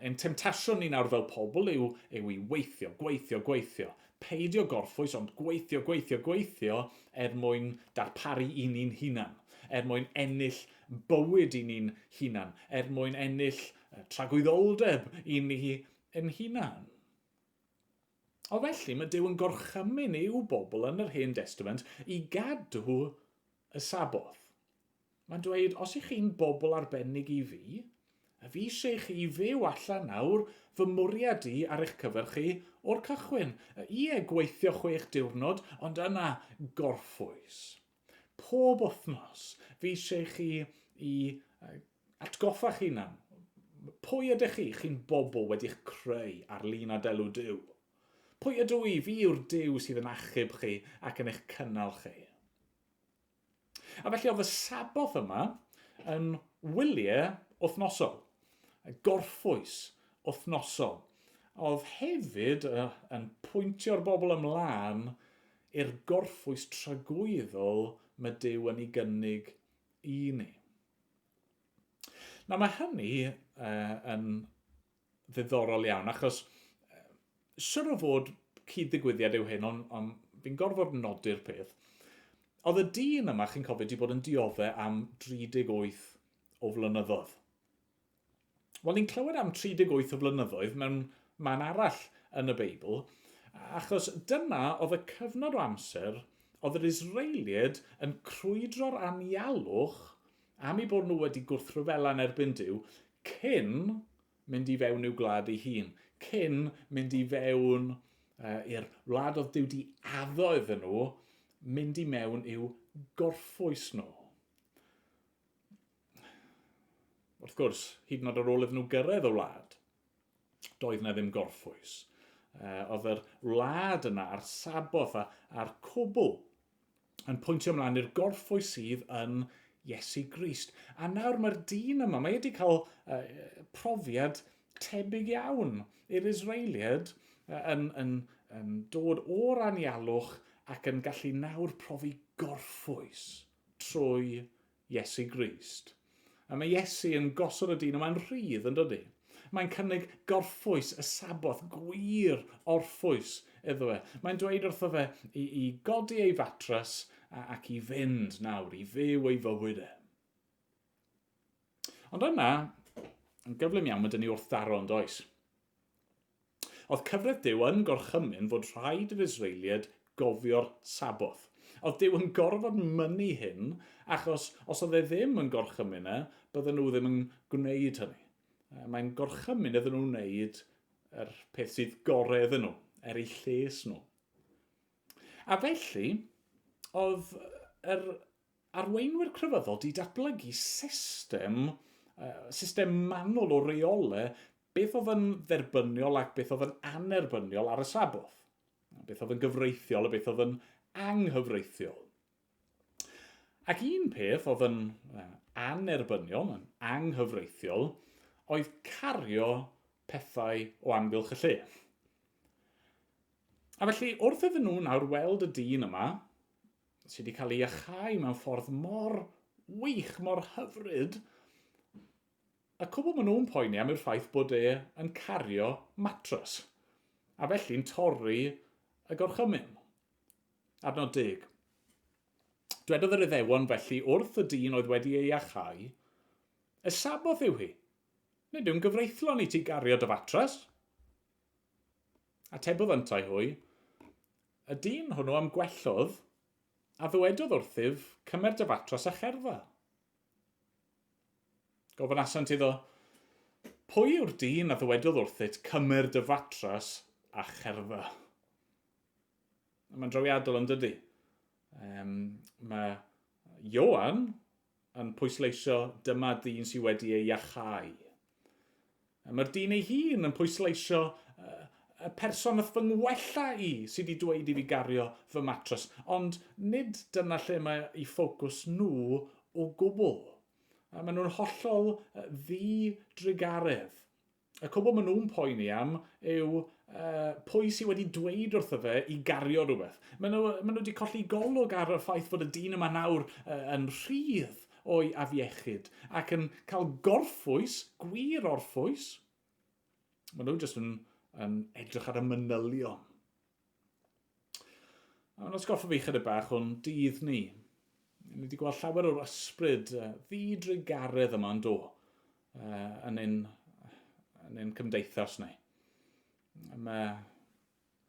ein temtasiwn ni nawr fel pobl yw, yw i weithio, gweithio, gweithio. Peidio gorffwys, ond gweithio, gweithio, gweithio er mwyn darparu i ni'n hunan, er mwyn ennill bywyd i ni'n hunan, er mwyn ennill tragwyddoldeb i ni ein hunan. O felly, mae Duw yn gorchymyn i'w bobl yn yr Hen Destament i gadw y Saboth. Mae'n dweud, os ych chi'n bobl arbennig i fi, a fi eisiau i chi fyw allan nawr fy mwriad i ar eich cyfer chi o'r cychwyn. Ie, gweithio chwech diwrnod, ond yna gorffwys. Pob wythnos, fi eisiau i chi i atgoffa'ch hunan. Pwy ydych chi? Chi'n bobl wedi'ch creu ar lun a delw Duw. Pwy ydw i? Fi yw'r Duw sydd yn achub chi ac yn eich cynnal chi. A felly oedd y Saboth yma yn wyliau wythnosol, gorffwys wythnosol. Oedd hefyd yn pwyntio'r bobl ymlaen i'r gorffwys tragwyddol mae Duw yn ei gynnig i ni. Nawr mae hynny yn ddiddorol iawn, achos siwr o fod cyd-ddigwyddiad yw hyn, ond on, fi'n gorfod nodi'r peth. Oedd y dyn yma, chi'n cofio, wedi bod yn diodde am 38 o flynyddoedd. Wel, ni'n clywed am 38 o flynyddoedd mewn man arall yn y Beibl, achos dyna oedd y cyfnod o amser oedd yr Israeliaid yn crwydro'r anialwch am eu bod nhw wedi gwrthryfela yn erbyn Duw cyn mynd i fewn i'w gwlad ei hun, cyn mynd i fewn uh, i'r wlad oedd Duw di addo iddyn nhw, mynd i mewn i'w gorffwys nhw. Wrth gwrs, hyd yn oed ar ôl iddyn nhw gyrraedd y wlad, doedd na ddim gorffwys. Uh, oedd yr wlad yna a'r saboth a'r cwbl yn pwyntio ymlaen i'r gorffwys sydd yn Iesu Grist. A nawr mae'r dyn yma, mae wedi cael uh, profiad tebyg iawn i'r Israeliad yn, yn, yn dod o'r anialwch ac yn gallu nawr profi gorffwys trwy Iesu Grist. A mae Iesu yn gosod y dyn yma'n rhydd, yn dydy? Mae'n cynnig gorffwys y Saboth, gwir orffwys iddo fe. Mae'n dweud wrtho fe i, i godi ei fatras ac i fynd nawr, i fyw ei fywyd e. Ond yna, yn gyflym iawn, mae dyn ni wrthdaro yn does. Oedd cyfraith Duw yn gorchymyn fod rhaid i'r Israeliaid gofio'r Saboth. Oedd Duw yn gorfod mynnu hyn, achos os oedd e ddim yn gorchymyn e, bydden nhw ddim yn gwneud hynny. Mae'n gorchymyn iddyn nhw wneud yr peth sydd gorau iddyn nhw, er eu lles nhw. A felly, oedd yr arweinwyr crefyddol 'di datblygu system, system manwl o reolau beth oedd yn dderbyniol ac beth oedd yn annerbyniol ar y Saboth. Beth oedd yn gyfreithiol a beth oedd yn anghyfreithiol. Ac un peth oedd yn annerbyniol, yn anghyfreithiol, oedd cario pethau o amgylch y lle. A felly, wrth iddyn nhw nawr weld y dyn yma, sydd wedi cael ei iachau mewn ffordd mor wych, mor hyfryd, y cwbl maen nhw'n poeni am yw'r ffaith bod e yn cario matras, a felly'n torri y gorchymyn. Adnod deg. Dwedodd yr Iddewon felly wrth y dyn oedd wedi ei iachau, Y Saboth yw hi. Nid yw'n gyfreithlon i ti gario dy fatras. Atebodd yntau hwy, Y dyn hwnnw a'm gwellodd, a ddywedodd wrthyf, Cymer dy fatras a cherdda. Gofynasant iddo, Pwy yw'r dyn a ddywedodd wrthyt, Cymer dy fatras a cherdda? Mae'n drawiadol yn dydy. Um, mae Ioan yn pwysleisio dyma dyn sydd wedi ei iachau. Mae'r dyn ei hun yn pwysleisio y person nath fy ngwella i sydd wedi dweud i fi gario fy matres, ond nid dyna lle mae eu ffocws nhw o gwbl. Maen nhw'n hollol ddi-drugaredd. Y cwbl maen nhw'n poeni am yw uh, pwy sydd wedi dweud wrtho fe i gario rhywbeth. Maen nhw, maen nhw wedi colli golwg ar y ffaith fod y dyn yma nawr uh, yn rhydd o'i afiechyd ac yn cael gorffwys, gwir orffwys. Maen nhw jyst yn, yn edrych ar y manylion. A mae'n atgoffa fi chydig bach o'n dydd ni. Ni wedi gweld llawer o'r ysbryd ddi-drugaredd yma yn do, yn ein, yn ein cymdeithas ni. Mae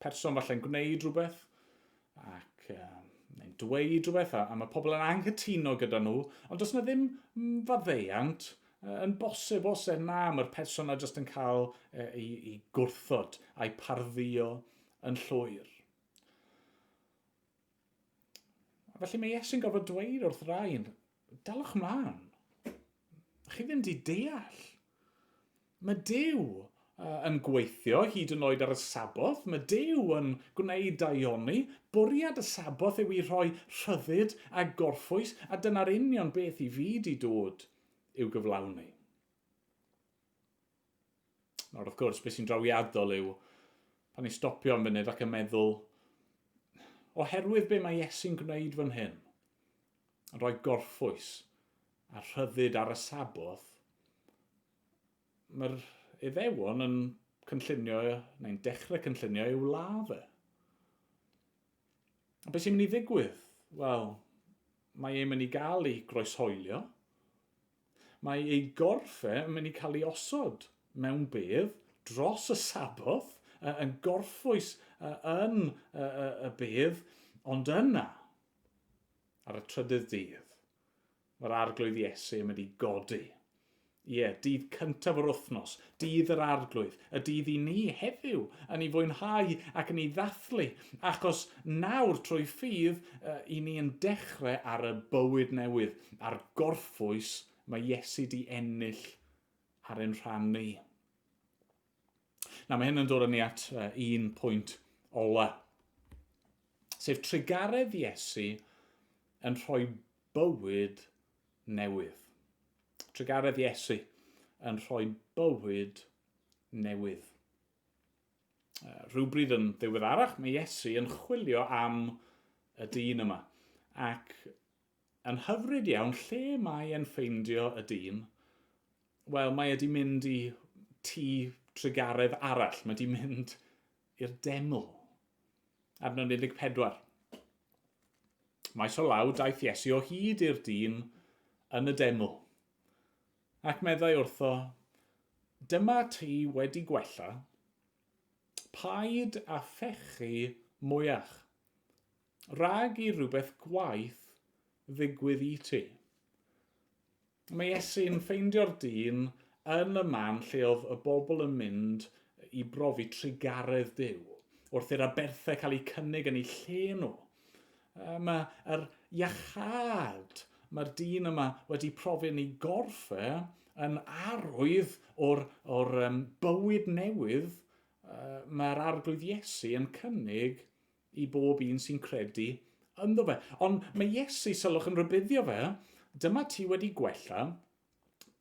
person falle'n gwneud rhywbeth ac neu'n dweud rhywbeth a, a mae pobl yn anghytuno gyda nhw, ond does na ddim faddeuant yn bosib os e na, mae'r person na jyst yn cael ei, ei gwrthod a'i parddio yn llwyr. A felly mae Iesu'n gorfod dweud wrth rai, dalwch mlaen. Chi ddim di deall. Mae Duw yn gweithio hyd yn oed ar y Saboth. Mae Duw yn gwneud daioni. Bwriad y Saboth yw i rhoi rhyddid a gorffwys, a dyna'r union beth i fi di dod i'w gyflawni. Nawr, wrth gwrs, beth sy'n drawiadol yw pan ni'n stopio am funud ac yn meddwl, oherwydd be mae Iesu'n gwneud fan hyn, yn rhoi gorffwys a rhyddid ar y Saboth, mae'r Iddewon yn cynllunio, neu'n dechrau cynllunio i'w ladd e. A beth sy'n mynd i ddigwydd? Wel, mae e'n mynd i gael ei groeshoelio, Mae ei gorff e yn mynd i cael ei osod mewn bedd dros y Saboth, yn gorffwys yn y bedd, ond yna, ar y trydydd dydd, mae'r Arglwydd Iesu yn mynd i godi. Ie, dydd cyntaf yr wythnos, dydd yr Arglwydd, y dydd i ni heddiw yn ei fwynhau ac yn ei ddathlu, achos nawr trwy ffydd i ni yn dechrau ar y bywyd newydd, a'r gorffwys mae Iesu di ennill ar ein rhan ni. Na, mae hyn yn dod â ni at un pwynt ola, sef trugaredd Iesu yn rhoi bywyd newydd. Trugaredd Iesu yn rhoi bywyd newydd. Rhywbryd yn ddiweddarach, mae Iesu yn chwilio am y dyn yma. Ac yn hyfryd iawn, lle mae e'n ffeindio y dyn? Wel, mae e wedi mynd i tŷ trugaredd arall. Mae wedi mynd i'r deml. Adnod 14. Maes o law daeth Iesu o hyd i'r dyn yn y deml. Ac meddai wrtho, Dyma ti wedi gwella, paid â phechu mwyach, rhag i rywbeth gwaeth ddigwydd i ti. Mae Iesu'n ffeindio'r dyn yn y man lle oedd y bobl yn mynd i brofi trugaredd Duw, wrth i'r aberthau cael eu cynnig yn eu lle nhw. Mae'r iachâd mae'r dyn yma wedi profi yn ei gorff e yn arwydd o'r, or, um, bywyd newydd uh, mae'r Arglwydd Iesu yn cynnig i bob un sy'n credu ynddo fe. Ond mae Iesu, sylwch, yn rhybuddio fe, dyma ti wedi gwella,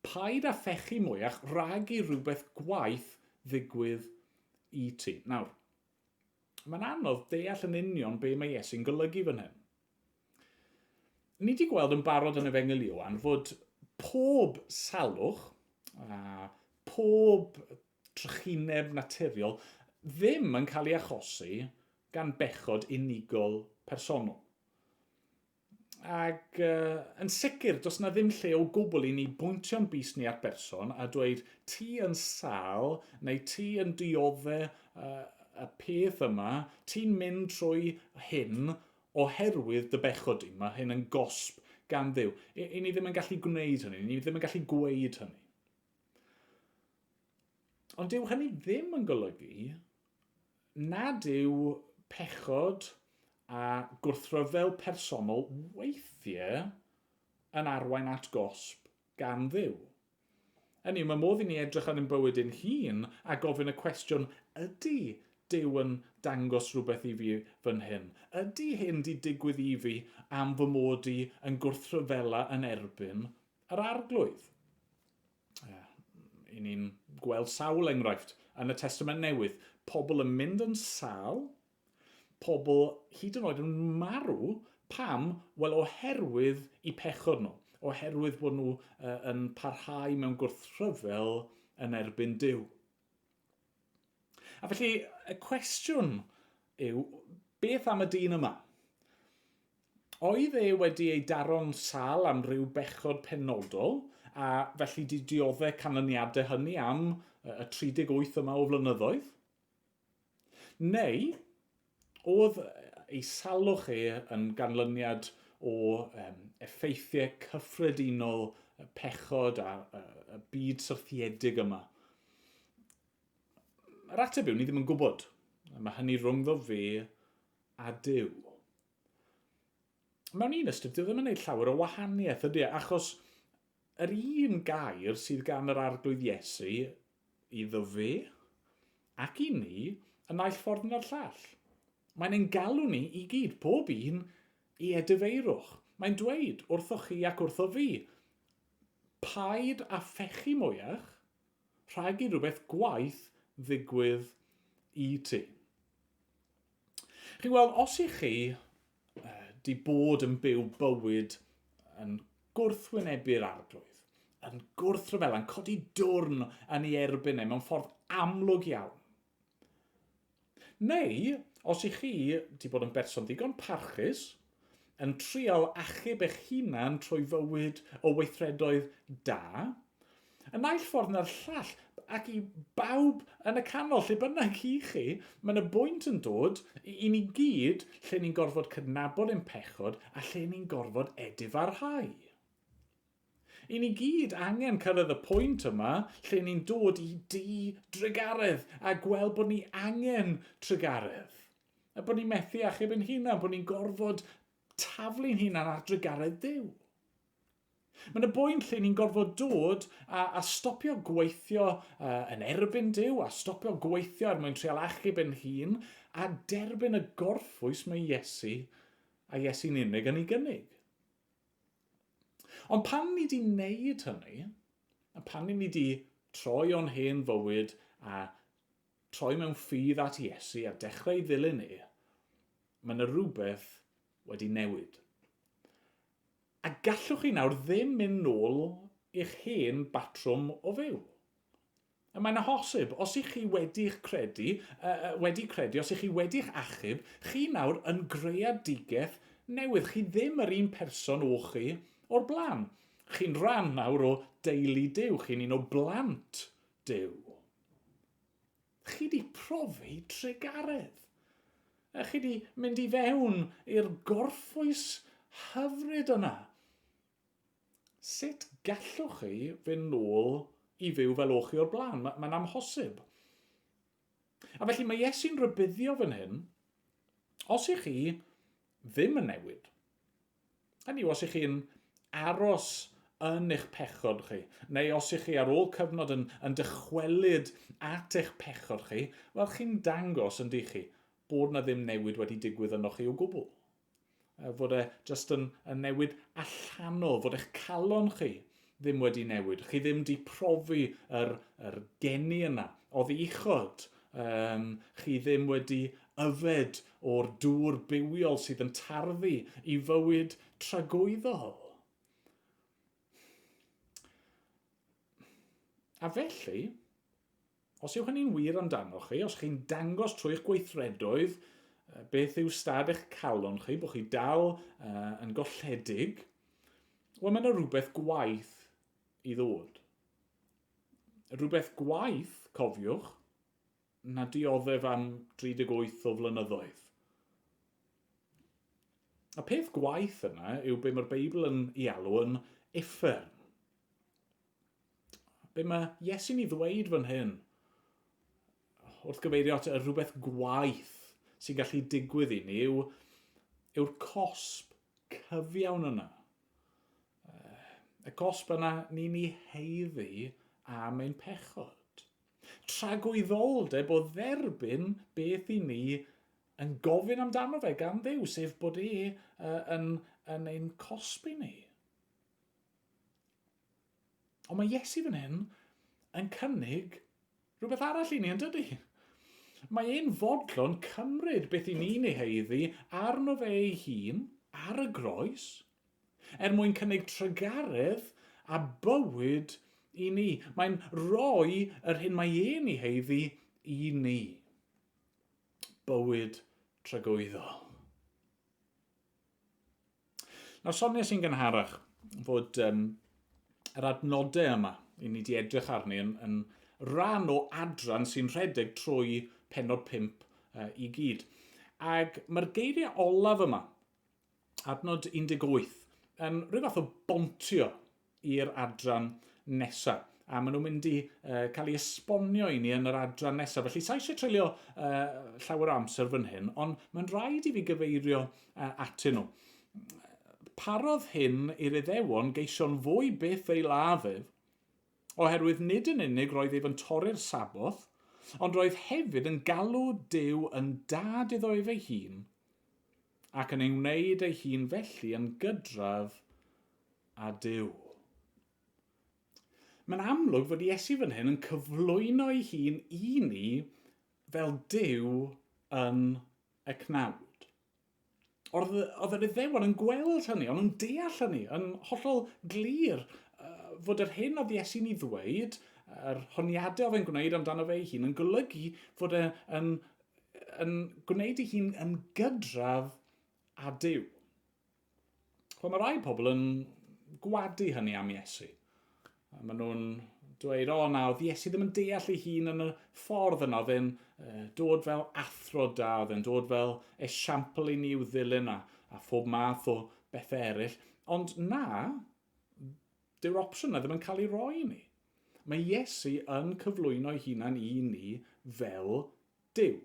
paid â phechu mwyach rhag i rhywbeth gwaeth ddigwydd i ti. Nawr, Mae'n anodd deall yn union be mae Iesu'n golygu fan hyn. Ni wedi gweld yn barod yn Efengyl Ioan fod pob salwch a pob trychineb naturiol ddim yn cael ei achosi gan bechod unigol personol. Ac uh, yn sicr, does na ddim lle o gwbl i ni bwyntio'n bys ni at berson a dweud ti yn sal neu ti yn diodde uh, y peth yma, ti'n mynd trwy hyn oherwydd dy bechod di. Mae hyn yn gosb gan Dduw. I, i ni ddim yn gallu gwneud hynny, ni ddim yn gallu gweud hynny. Ond dyw hynny ddim yn golygu nad yw pechod a gwrthryfel personol weithiau yn arwain at gosb gan Dduw. Hynny yw, mae modd i ni edrych ar ein bywyd ein hun a gofyn y cwestiwn, ydy Duw yn dangos rhywbeth i fi fan hyn? Ydy hyn di digwydd i fi am fy mod i yn gwrthryfela yn erbyn yr Arglwydd? I ni'n gweld sawl enghraifft yn y Testament Newydd. Pobl yn mynd yn sâl, pobl hyd yn oed yn marw, pam? Wel, oherwydd i pechod nhw, oherwydd bod nhw uh, yn parhau mewn gwrthryfel yn erbyn Duw. A felly, y cwestiwn yw, beth am y dyn yma? Oedd e wedi ei daro'n sâl am ryw bechod penodol, a felly di dioddau canlyniadau hynny am y 38 yma o flynyddoedd? Neu, oedd ei salwch e yn ganlyniad o um, effeithiau cyffredinol y pechod a y byd syrthiedig yma? Yr ateb yw, ni ddim yn gwybod. Mae hynny rhwngddo fe a Duw. Mewn un ystyr, dyw e ddim yn gwneud llawer o wahaniaeth, ydy e? Achos yr un gair sydd gan yr Arglwydd Iesu iddo fe ac i ni, y naill ffordd na'r llall. Mae'n ein galw ni i gyd, pob un, i edifeirwch. Mae'n dweud wrthoch chi ac wrtho fi, paid â phechu mwyach, rhag i rhywbeth gwaeth ddigwydd i ti. Chi'n gweld, os ych chi di bod yn byw bywyd yn gwrthwynebu'r arglwydd, yn gwrthryfela, yn codi dwrn yn ei erbyn e mewn ffordd amlwg iawn. Neu, os ych chi di bod yn berson ddigon parchus, yn trial achub eich hunan trwy fywyd o weithredoedd da, y naill ffordd na'r llall, ac i bawb yn y canol, lle bynnag i chi, mae yna bwynt yn dod i, i ni gyd lle ni'n gorfod cydnabod ein pechod a lle ni'n gorfod edifarhau. I ni gyd angen cyrraedd y pwynt yma lle ni'n dod i di drugaredd a gweld bod ni angen trugaredd. A bod ni'n methu achub ein hunan, bod ni'n gorfod taflu'n hunan ar drugaredd Duw. Mae yna bwynt lle ni'n gorfod dod a, a stopio gweithio uh, yn erbyn Duw, a stopio gweithio er mwyn trial achub ein hun, a derbyn y gorffwys mae Iesu a Iesu'n unig yn ei gynnig. Ond pan ni wedi wneud hynny, a pan ni wedi troi o'n hen fywyd a troi mewn ffydd at Iesu a dechrau i ddilyn e, mae yna rhywbeth wedi newid. A gallwch chi nawr ddim mynd nôl i'ch hen batrwm o fyw. A mae'n amhosib, os ych chi wedi'ch credu, uh, wedi credu, os ych chi wedi'ch achub, chi nawr yn greadigaeth newydd. Chi ddim yr un person o chi o'r blaen. Chi'n rhan nawr o deulu Duw, chi'n un o blant Duw. Chi di profi trugaredd. A chi di mynd i fewn i'r gorffwys hyfryd yna. Sut gallwch chi fynd nôl i fyw fel o'ch chi o'r blaen? Mae'n ma amhosib. A felly mae Iesu'n rhybuddio fan hyn, os ych chi ddim yn newid, hynny yw os ych chi'n aros yn eich pechod chi, neu os ych chi ar ôl cyfnod yn, yn dychwelyd at eich pechod chi, wel chi'n dangos yn dych chi bod na ddim newid wedi digwydd ynoch chi o gwbl. Fod e jyst yn, yn newid allanol, fod eich calon chi ddim wedi newid. Chi ddim di profi yr, yr geni yna oddi uchod. Um, chi ddim wedi yfed o'r dŵr bywiol sydd yn tarddu i fywyd tragwyddol. A felly, Os yw hynny'n wir amdanoch chi, os chi'n dangos trwy'ch gweithredoedd beth yw stad eich calon chi, bod chi dal uh, yn golledig, wel mae yna rhywbeth gwaith i ddod. Rhywbeth gwaith, cofiwch, na dioddef am 38 o flynyddoedd. Y peth gwaith yna yw be mae'r Beibl yn ei alw yn uffern. Be mae Iesu'n ei ddweud fan hyn? Wrth gyfeirio at y rhywbeth gwaith sy'n gallu digwydd i ni yw, yw'r cosb cyfiawn yna. Y gosb yna ni'n ei heiddi am ein pechod. Tragwyddoldeb o dderbyn beth i ni yn gofyn amdano fe gan Dduw, sef bod e yn, yn ein cosbi ni. Ond mae Iesu fan hyn yn cynnig rhywbeth arall i ni, yn dydy? Mae e'n fodlon cymryd beth i ni'n ei heiddi arno fe ei hun ar y groes, er mwyn cynnig trugaredd a bywyd i ni. Mae'n rhoi yr hyn mae e'n ei heiddi i ni. Bywyd tragwyddol. Nawr, soniais i'n gynharach fod um, yr adnodau yma i ni wedi edrych arni yn, yn rhan o adran sy'n rhedeg trwy penod 5 uh, i gyd. Ac mae'r geiriau olaf yma adnod 18, yn rhyw fath o bontio i'r adran nesaf. A maen nhw'n mynd i uh, cael ei esbonio i ni yn yr adran nesaf. Felly, sa eisiau treulio uh, llawer o amser fan hyn, ond mae'n rhaid i fi gyfeirio uh, atyn nhw. Parodd hyn i'r Iddewon geisio'n fwy byth ei ladd ef, oherwydd nid yn unig roedd ef yn torri'r Saboth, ond roedd hefyd yn galw Duw yn dad iddo ef ei hun, ac yn ei wneud ei hun felly yn gydradd â Duw. Mae'n amlwg fod Iesu fan hyn yn cyflwyno ei hun i ni fel Duw yn y cnawd. Oedd, oedd yr Iddewon yn gweld hynny, ond yn deall hynny, yn hollol glir fod yr hyn oedd Iesu'n ei ddweud, yr honiadau oedd e'n gwneud amdano fe ei hun, yn golygu fod e yn yn gwneud ei hun yn gydradd â Duw. Wel, mae rai pobl yn gwadu hynny am Iesu. Maen nhw'n dweud, o na, oedd Iesu ddim yn deall ei hun yn y ffordd yna, oedd e'n dod fel athro da, oedd e'n dod fel esiampl i ni i'w ddilyn a, a phob math o bethau eraill. Ond na, dyw'r opsiwn yna ddim yn cael ei roi i ni. Mae Iesu yn cyflwyno ei hunan i ni fel Duw.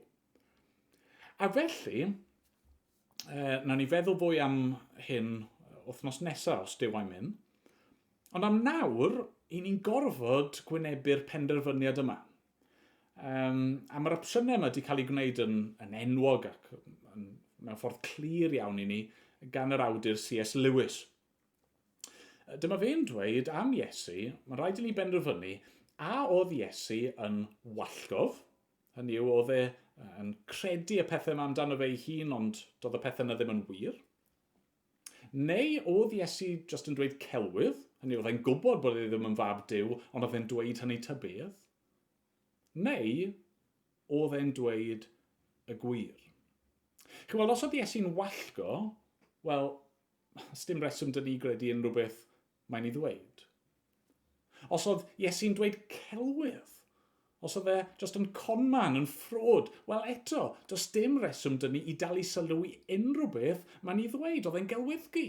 A felly, eh, nawn ni feddwl fwy am hyn wythnos nesaf os Duw a'i mynd. Ond am nawr, i ni'n gorfod gwynebu'r penderfyniad yma. Um, a mae'r opsiynau yma wedi cael eu gwneud yn, yn enwog ac yn, mewn ffordd clir iawn i ni gan yr awdur C.S. Lewis. Dyma fe'n dweud am Iesu, mae'n rhaid i ni benderfynu a oedd Iesu yn wallgof, hynny yw oedd e yn credu y pethau yma amdano fe ei hun, ond doedd y pethau yna ddim yn wir. Neu oedd Iesu jyst yn dweud celwydd, hynny oedd e'n gwybod bod e ddim yn fab Duw, ond oedd e'n dweud hynny ta beth. Neu oedd e'n dweud y gwir. Chi'n gweld, os oedd Iesu'n wallgo, wel, Sdim reswm 'da ni gredu unrhyw beth mae'n ei ddweud. Os oedd Iesu'n dweud celwydd, os oedd e just yn conman, yn ffrod, wel eto, does dim reswm 'da ni i dalu sylw i unrhyw beth mae'n ei ddweud, oedd e'n gelwyddgu.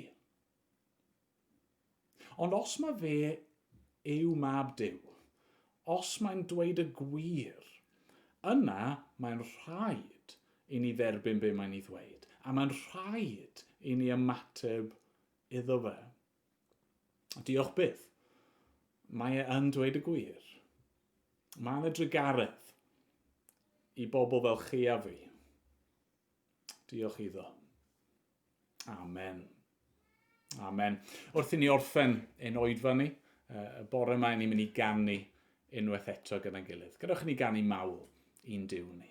Ond os mae fe yw mab Duw, os mae'n dweud y gwir, yna mae'n rhaid i ni dderbyn be mae'n ei ddweud, a mae'n rhaid i ni ymateb iddo fe. Diolch byth, mae e yn dweud y gwir. Mae yna drugaredd i bobl fel chi a fi. Diolch iddo. Amen. Amen. Wrth i ni orffen ein oedfa ni, y bore yma ni'n mynd i ganu unwaith eto gyda'n gilydd. Gadewch i ni ganu mawl i'n Duw ni.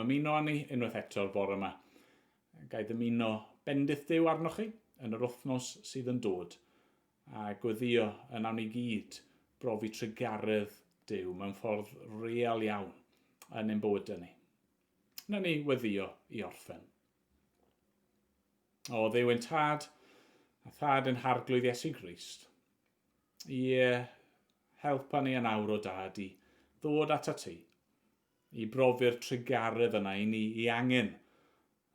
ymuno â ni unwaith eto'r bore yma. Ga i ddymuno bendith Duw arnoch chi yn yr wythnos sydd yn dod, a gweddio y nawn ni gyd brofi trugaredd Duw mewn ffordd real iawn yn ein bywydau ni. Na ni weddio i orffen. O Dduw ein Tad, a Thad ein Harglwydd Iesu Grist, ie, helpa ni yn awr o Dad i ddod at ti, i brofi'r trugaredd yna i ni i angen,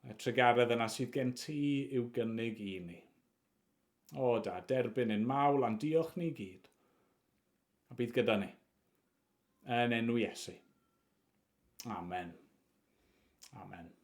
y trugaredd yna sydd gen ti i'w gynnig i ni. O da, derbyn ein mawl a'n diolch ni gyd. A bydd gyda ni. Yn enw Iesu. Amen. Amen.